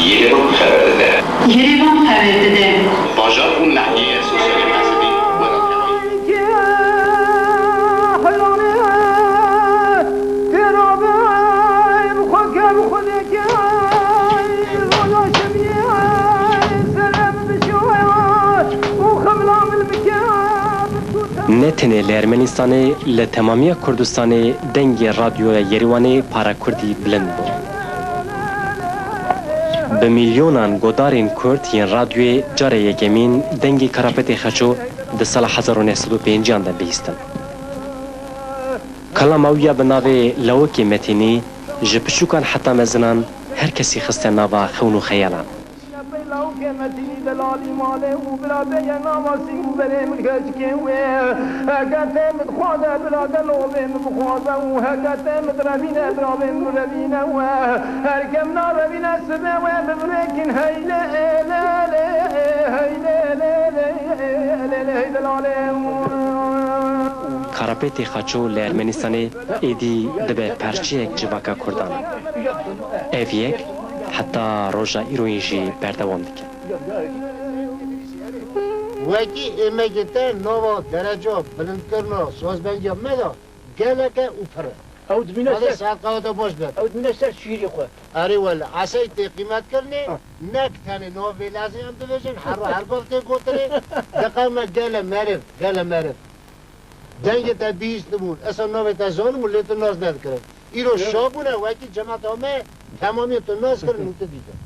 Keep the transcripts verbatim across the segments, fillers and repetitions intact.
Yerevan xeber dide. Yerevan xeber dide. Bajar û nahiyeyê sosyalê Qesedî welatxaneyê. Ne tenê li Ermenistanê, li temamiya Kurdistanê dengê radyoya Yerîwanê para kurdî bilind bû. Bi milyonan godarên kurd yên radyoyê carê yekemîn dengê Karapetê Xeço di sala hezar û neh sed û pêncî an de bihîstin. Kalama wî ya bi navê Lawikê Metînî ji piçûkan heta mezinan her kesî xiste nava xewn û xeyalan. Lawikê Metînî delalî malê û bira bêye nava sî û berê min keçikê wê. Heke tê min dixwaze bira gelo bê min bixwaze û heke tê min direvîne bira bê min revîne we. Her ke min narevîne sibe we bi virêkin heylê lê lê heylê lê lê lê lê hey delalê. Karapetê Xaço li Ermenistanê êdî dibe parçeyek civaka Kurdan. Ev yek heta roja îroyîn jî berdewam dike. Wekî êmegê te nava dereca bilindkirina sazbendiya me de gelek e û pir e. Ew dimîne Hadi ser, saet qewete baş be. Ew dimîne ser şîrê xwe. Erê wele, esey tê qîmetkirinê, Ah. nek tenê navê lezê em dibêjin, her, her gav tê gotinê, diqewme gele meriv, gele meriv. Dengê te bihîstibûn, esa navê te zanibû, lê tu nas nedikirin. Îro Yo. şa bûne, wekî cemata me temamiyê tu nas kirin û tu dîtin.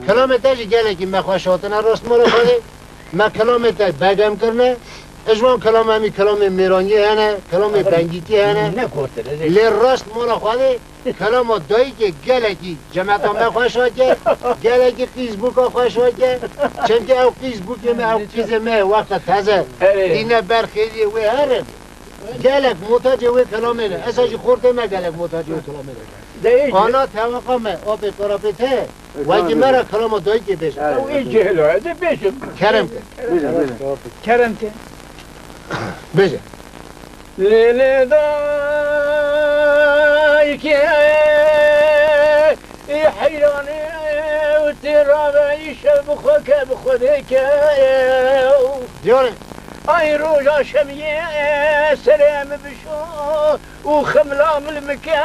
Kilamê te jî gelekî me xweş hatine rast mala Xwedê. Me kilamê te begem kirine. Ji wan kilama em î kilamê mêraniyê hene, kilamê Abi, bengîtî hene. ne gotin, ez ê Lê rast mala Xwedê kilama dayikê gelekî cemeta me xweş hatiye. Gelekî qîz bûka xweş hatiye. Çimkî ew qîz bûkê me, ew qîzê me wexta teze. Erê. Dîne ber xêriyê wê herin. Gelek muhtacê wê kilamê ne. Esa jî xortê me gelek muhtacê wê kilamê ne. Dayê Ana tewaqa me, apê Karapêt heye. Wekî me re kilama dayikê bêje. Ew ê cihil o, ez ê bêjim. Kerem ke. Bêje, bêje. Kerem ke. Bêje. Lê lê dayikê, ê heyranê û tê rave îşev bi xwe ke bi Xwedê ke. Diyar e. Ay roja şemiyê serê min bişo û xemla min li min ke.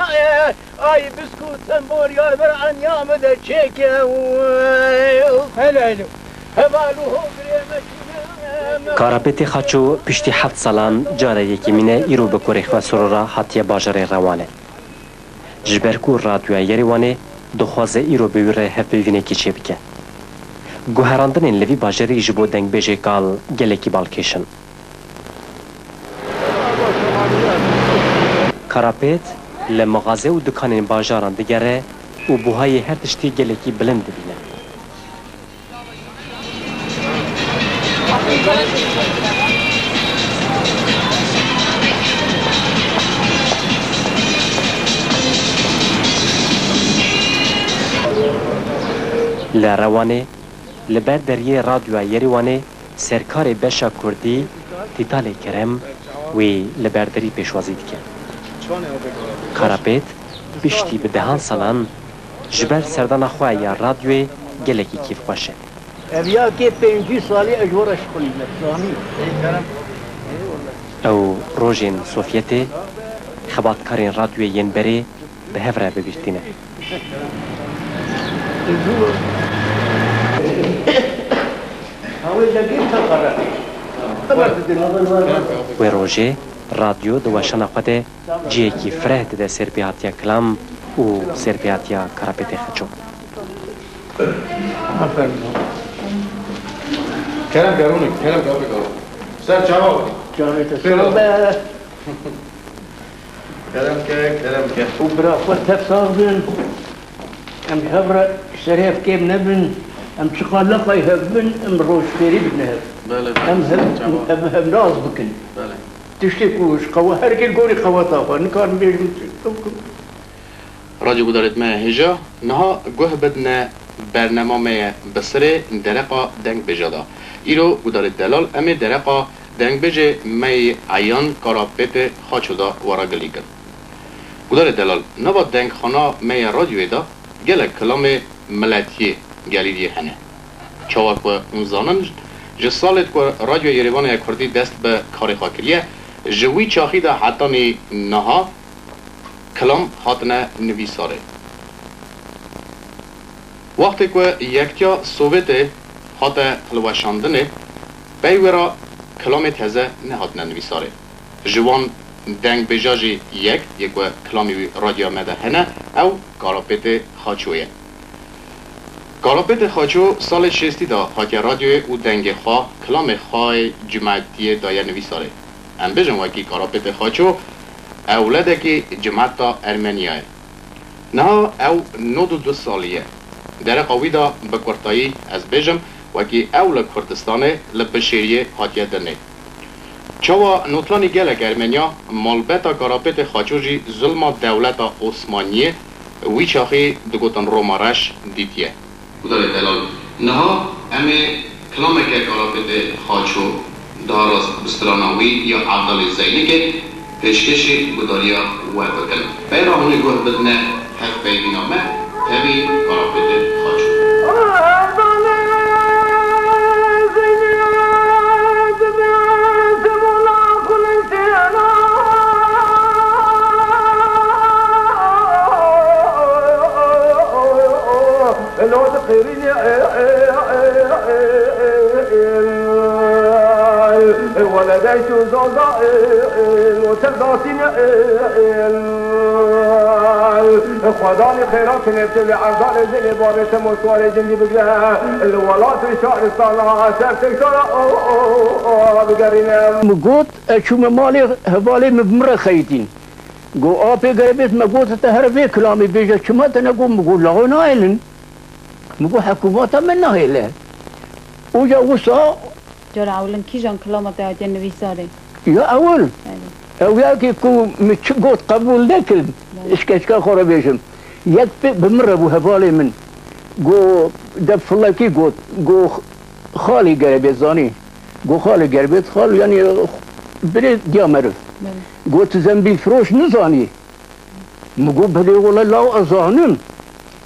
Ay biskû tembor yar ber enya min de çêke. Hele hele. Heval û hogirê me çûne. Karapetê Xaço piştî heft salan cara yekemîn e îro bi kurê xwe Soro re hatiye bajarê Rewanê. Ji ber ku Radyoya Yerîwanê dixwaze îro bi wî re hevpeyvînekî çêbike. Guherandinên li vî bajarî ji bo dengbêjê kal gelekî balkêş in. Karapêt li mixaze û dikanên bajaran digere û buhayê her tiştî gelekî bilind dibîne. Li Rewanê, li ber deriyê Radyoya Yerîwanê, serkarê beşa kurdî Tîtalê Kerem wî li ber derî pêşwazî dike. Karapêt piştî bi dehan salan ji ber serdana xwe ya radyoyê gelekî kêfxweş e. Ev ya kê pêncî salî ez ji we re şixulîme, zanî. Ew rojên Sovyetê xebatkarên radyoyê yên berê bi hev re bi bîr tîne. Wê rojê radyo di weşana xwe de cihekî fireh dide serpêhatiya kilam û serpêhatiya Karapêtê Xeço. Aferin. Kerem ke Rûnî, kerem ke apê karo. Ser çava xwedî. Çavê te Pêro. sağ be. Kerem ke, kerem ke. Û bira xwe tev sax bin. Em ji hev re ser hev kêm nebin. Em çiqas leqay hev bin, em roj fêrî bidine hev. Bele, bele, Em hev, ser çava. em hev nas bikin. Bele. Tiştê ku ji qewe-, her kê li gorî qeweta xwe, nikarim bêjim çi. Radyo gudarêt me hêja, niha guh bidine bernema me ye bi sirê dereqa dengbêja de. Îro gudarêt delal em ê dereqa dengbêjê me yê eyan Karapêtê Xaço de we re gilî kin. Gudarêt delal, nava dengxana me ya radyoyê de gelek kilamê miletiyê gelîriyê hene. Çawa ku hûn zanin, ji salê ku Radyoya Yerêvanê ya Kurdî dest bi karê xwe kiriye, ji wî çaxî de hetanî niha kilam hatine nivîsarê. Wextê ku Yektiya Sovêtê hate hilweşandinê, pey wê re kilamê teze nehatine nivîsarê. Ji wan dengbêja jî yek yê ku kilamê wî radyoya me de hene, ew Karapêtê Xaço ye. Karapêtê Xaço salê şêstî de hatiye radyoyê û dengê xwe, kilamê xwe yê cimetiyê daye nivîsarê. Em bêjin wekî Karapêtê Xaço ewledekî cimeta Ermeniya ye. Niha ew nod û du salî ye. Dereqa wî de bi kurtayî ez bêjim, wekî ew li Kurdistanê, li Bişêriyê hatiye dinê. Çawa notlanî gelek Ermeniya, malbeta Karapêtê Xaço jî zulma dewleta Osmaniyê, wî çaxî digotin Roma Reş, dîtiye. Guhdarê delal, niha em ê kilameke Karapêtê Xaço, daha rast bi strana wî ya Evdalê Zeynikê, pêşkêşî guhdariya we bikin. Pey re hûn ê guh bidine hevpeyvîna me tevî Karapêtê Xaço. Xwedanî xêra kinêfçe lê erdalê zêlê babê temo suwarê cindî bigre. Li welat û şaristana ser teksara bigerîne. Min got, ez çûme malê hevalê min bi min re xeyitîn. Got, apê gerebêt me got, te here vê kilamê bêje, çima te negot? Min got, laxo nahêlin. Min got, hikûmeta me nahêle. Uca wisa Cara ewil in kîjan kilama te hatiye nivîsarê? Ya ewil. Belê. Ew ya ki ku min çi got qebûl nekir, Belê. Îşkeçka xwe re bêjim. Yek bi, bi min re bû hevalê min. Go de filekî got, go xalê gerebêt zanî. Go xalê gerebêt xal, yanî birê diya meriv. Belê. Go tu zembîlfiroş nizanî? Min got, belê wele law ez zanim.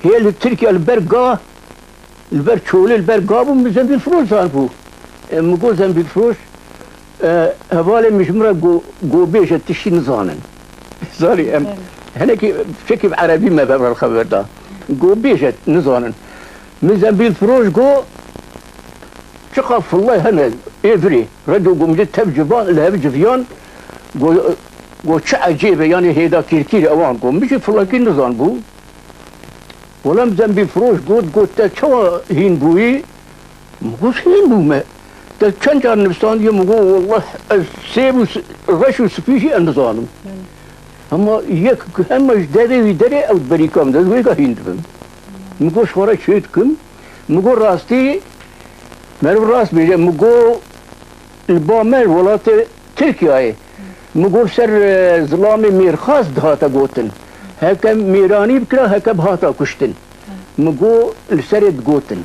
Hê li Tirkiye li ber ga, li ber çolê, li ber ga bû, min zembîlfiroş zanibû. E, min got, zembîlfiroş, e, hevalê min ji min re go, go bêje tiştî nizanin. Zanî em, Evet. Hinekî fikê bi erebî me ve xeber da. Go bêje nizanin. Min zembîlfiroş go, çiqa filay hene, ê virê. Reco go min tev civan, li hev civiyan, go, go çi ecêb e, yanî hêda kîrkîr ewan go. Min jî filakî nizanbû. Wela min zembîlfiroş got, got, te çawa hîn bûyî? Min got, hîn bûme. Te çend car nivîsandiye? Min got, wallah, ez sêv û s-, reş û spî jî ez nizanim. Hema yek, hema ji derê wî derê ew berîka min de, ez wêga hîn dibim. Min got, ji xwe re çê dikim. Min got, rastî, meriv rast bêje. Min got, li ba me welatê Tirkiyeyê. Min got, ser, e, zilamê mêrxas dihate gotin. Heke mêranî bikira, heke bihata kuştin. Min got, li serê digotin.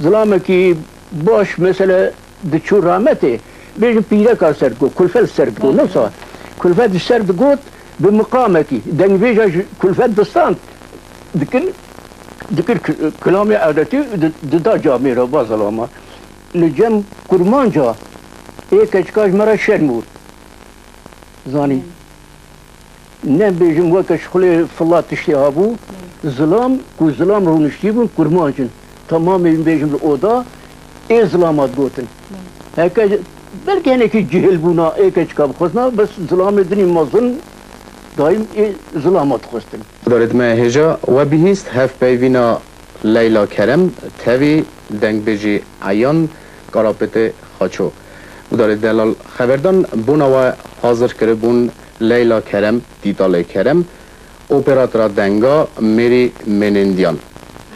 Zilamekî baş, mesele, diçû rametê, bêjin pîreka ser digot, kulfet ser digot, ne wisa. Kulfet ji ser digot, bi miqamekî, dengbêja ji kulfet distand, dikir, dikir ki-, kilamê edetî di-, dida camêra va zilama. Li cem kurmanca, ê keçika ji me re şerm û zanî. Ne bêjim weke şixulê fila tiştê habû, zilam, ku zilam rûniştî bûn, kurmanc in. Tamamê bêjim li oda, ê zilama digotin. Heke belkî hinekî cihil bûna, ê keçika bixwazna, bes zilamê dinî mezin, daîm ê zilama dixwestin. Guhdarêt me hêja we bihîst hevpeyvîna Leyla Kerem, tevî dengbêjî eyan Karapêtê Xaço. Guhdarêt delal, xeberdan bona we hazir kiribûn Leyla Kerem, Dîtalê Kerem, operatora denga Mêrî Mênêndiyan.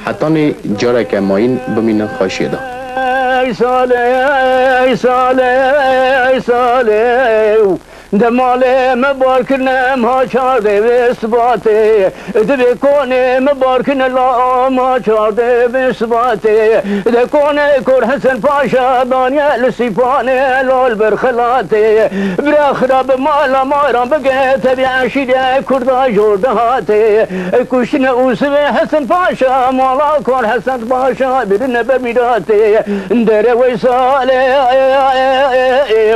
Hetanî careke mayîn bimînin xweşiyê de. Ey Salê, ey Salê, ey Salê. De malê me bar kirine ma çardê vê sibatê. Di vê konê me bar kirine la ma çardê vê sibatê. De konê kor Hesen Paşa daniye li Sîpanê lal ber xelatê. Bira xira bi mala maran bige tevî eşîrê Kurda jor dihatê. Kuştine û sivê Hesen Paşa mala kor Hesen Paşa birine ber mîratê. Dere Weysalê,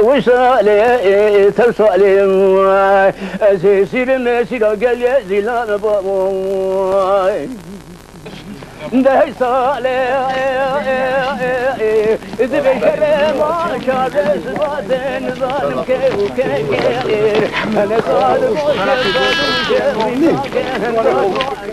Weysalê, Tewsalê, ez ê sîrim sîra gelê zîlan bavay. Deh salê, divê şerê ma şarê zibatê nizanim ke û ke ke. Hene sal boşe, sal boşe,